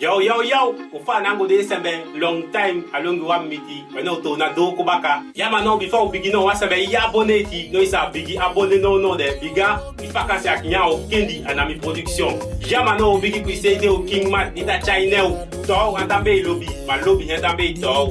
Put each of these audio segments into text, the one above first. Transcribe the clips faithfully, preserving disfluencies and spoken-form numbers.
Yow, yow, yow, u fa a nango de sembe, long time, a longi wan miti, we now toona doo kon baka. Ya man, now bifo u bigin now, wan sembe i abonné ete, now i sa bigin abonné now now de, bika i fakansi aki nyan o kendi, Anami Production. Ya man, now u bigin ku i seei de o King Mat, di ta tyai nen o. Toow, an tan be i lobi, ma lobi, an tan be i toow.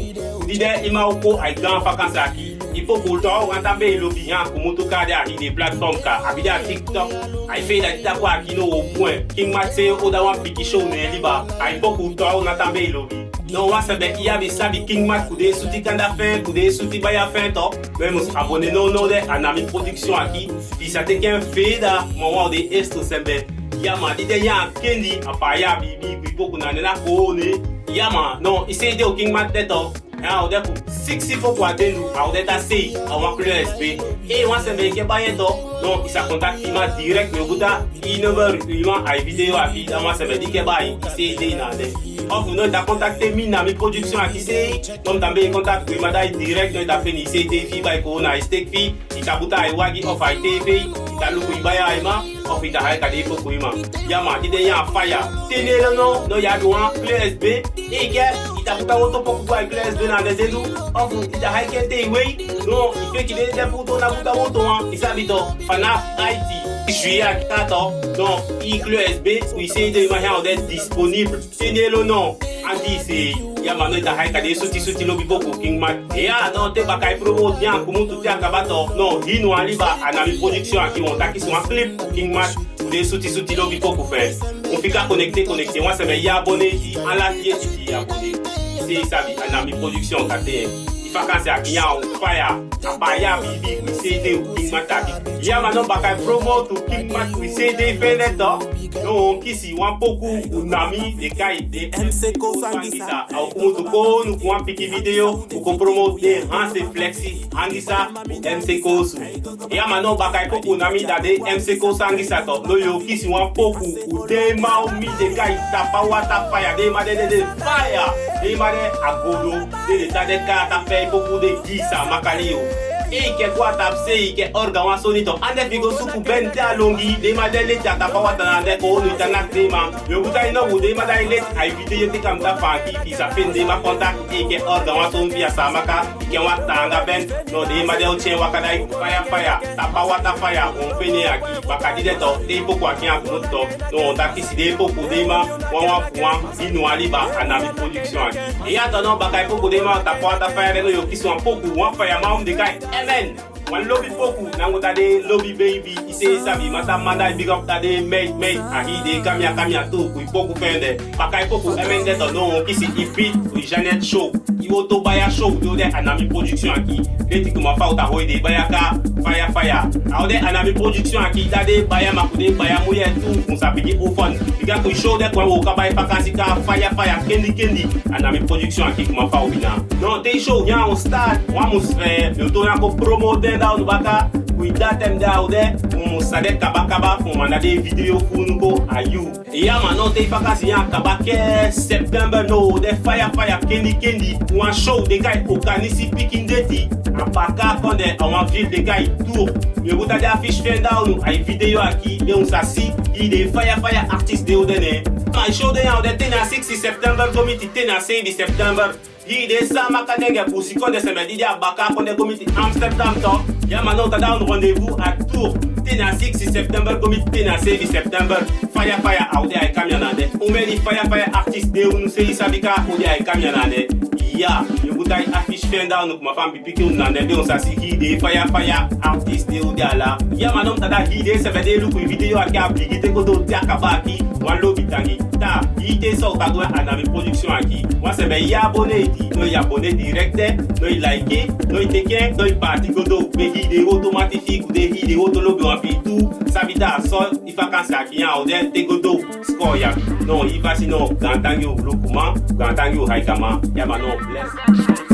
Di de i man o kon, ai gaan fakansi aki. I poku Toow, an tan be i lobi, ya kumutu kaa de a hii den platform kaa, abi de a TikTok. Ai fee da di ta kon aki now o pwen. King Mat seei o da wan pikin show ne en liba. Ai poku Toow, an tan be i lobi. Now wan sembe i abi sabi King Mat ku den switi kanda fi en, ku den switi baya fi en tu. We mus abonné now now de, Anami Production aki. Fi i sa teke en fee da, ma wan o den eerste sembe. Ya man, di de ya a kendi, a paaya biibi, ku i poku na nen na koo ne. Ya man, now i seei de o King Mat de tu. Ya o de ku sigisi foku a dendu, a o de ta seei, a wan Clé USB. Ee, wan sembe i ke bai en tu, now i sa kontakti i man direct, mi o buta i number, i man a i video aki, da wan sembe di ke bai, i seei de na de. Ofu now i ta kontakti mi, Anami Production aki seei, now mi ta be i kontakti i man, da i direct, now i ta feni i seei de fi i bai kon na i stek fi i, i ta buta a i wagi ofu a i tv, i ta luku i baya a i man, ofu i ta haika den poku i man. Ya man, di de ya a faya. Te ne lo now, now i abi wan Clé USB, enke i ta buta woto poku a i Clé USB na den dendu, ofu i ta haika en te i wei, now i feki den, den poku tu na buta woto wan, i sabi tu, vanaf aiti juillet aki tu, now i Clé USB ku i seei de i man ya o de disponible. Te ne lo now, andi i seei. Ya man, now i ta haika den switi switi lobi poku King Mat. Ya, now te Bakayii Promo ya kumutu te a kaba tu, now hii wan liba, Anami Production aki, wan ta kisi wan clip ku King Mat, ku den switi switi lobi poku fi en. U fika connecté, connecté, wan sembe i abonné ete, ala yeti i abonné. Seei sabi, Anami Production kande en. I fakansi aki nyan o faya, a paaya biibi, ku i seei de o King Mat aki. Ya man, now Bakayii Promo tu King Mat ku i seei de fi en de tu. Now u o kisi wan poku, u nami den kai de M C Kosu Angisa. A o kumutu kownu ku wan pikin video, u kon promote den Hanse Flexi Angisa, M C Kosu. Ya man, now Bakayii poku u nami da de M C Kosu Angisa tu. Now yu o kisi wan poku, u den man o mi den kai Tapa Wata Faya, den man de, de, de faya. Den man de a godo, den de ta den kaata fi i poku de gi Saamaka lei o. Enke go a tapu seei, enke organ wan soni tu. Ande fi i go suku bende a longi, den man de leti a Tapa Wata na den kownu, i ta naki den man. Yu o buta i now, den man de leti a i video te kamta faanti, fi i sa fende den man kontakti, enke organ wan soni fi a Saamaka, enke wan taanga bende. Now den man de o tyai en waka da i faya faya, Tapa Wata Faya, u o fende en aki. Baka di de tu, te i poku aki ya kumutu tu, now u o ta kisi den poku den man, wan wan fu wan, hii wan liba, Anami Production aki. Ya tu now Bakayii poku den man, Tapa Wata Faya de, now yu o kisi wan poku, wan faya man u mi den kai M N. Wan lobi poku, nango da den lobi baby, i seei sabi, Mata Manda, i big up da den meid meid, a hii den kamia kamia tu, ku i poku fi en de. Bakayii poku M N de tu, now u o kisi i beat, ku i Jeannette Show. I woto baya show, di o de Anami Production aki. Leti kuma fa u ta hoi den baya kaa, faya faya. A o de Anami Production aki, da den baya man ku den baya muyee tu, u sa bigin oefen. Bika ku i show de kon u o kaba i fakansi kaa, faya faya, kendi kendi. Anami Production aki kuma fa u bina. Now te i show ya o start, wan mus, eh, yu o toona kon promote den, da u baka, ku i datum de a o de, u mus sa de kaba kaba, fu u manda den video fu unu kon a yuu. Ya man, now te i fakansi ya kaba, enke september now o de faya faya, kendi kendi. Wan show den kai Okanisi pikin deti, a Baka kondee, a wan ville den kai Tours. Mi o buta den affiche fi en da unu a i video aki, den u sa si, hii den faya faya artist den o de ne. Ma i show de ya o de te na sigisi september go miti te na seibin september. Hii den Saamaka nenge busikondee sembe di de a Baka kondee go miti Amsterdam tu. Ya man, now u ta da unu rendez-vous a Tours, te na sigisi september go miti te na seibin september. Faya faya a o de a i kamia na de. Omeni faya faya artist den unu seei sabi kaa o de a i kamia na de. Ya, yu o buta i affiche fi en da unu kuma fa mi piki unu na de, den u sa si hii den faya faya artist den o de ala. Ya man, now u ta da hii den sembe di e luku i video aki a bigin te go doo te a kaba aki, wan lobi tangi. Taa, hii te so u ta du a Anami Production aki. Wan sembe i abonné ete, now i abonné direct, now i like, now i teke, now i paati go doo. Be hii den woto mati fi i, ku den hii den woto lobiwan fi i tu, sabi taa so i fakansi aki ya o de te go doo. Siko ya. Now i fasi now, gaantangi u lukuman, gaantangi u haikaman. Ya man, now bless.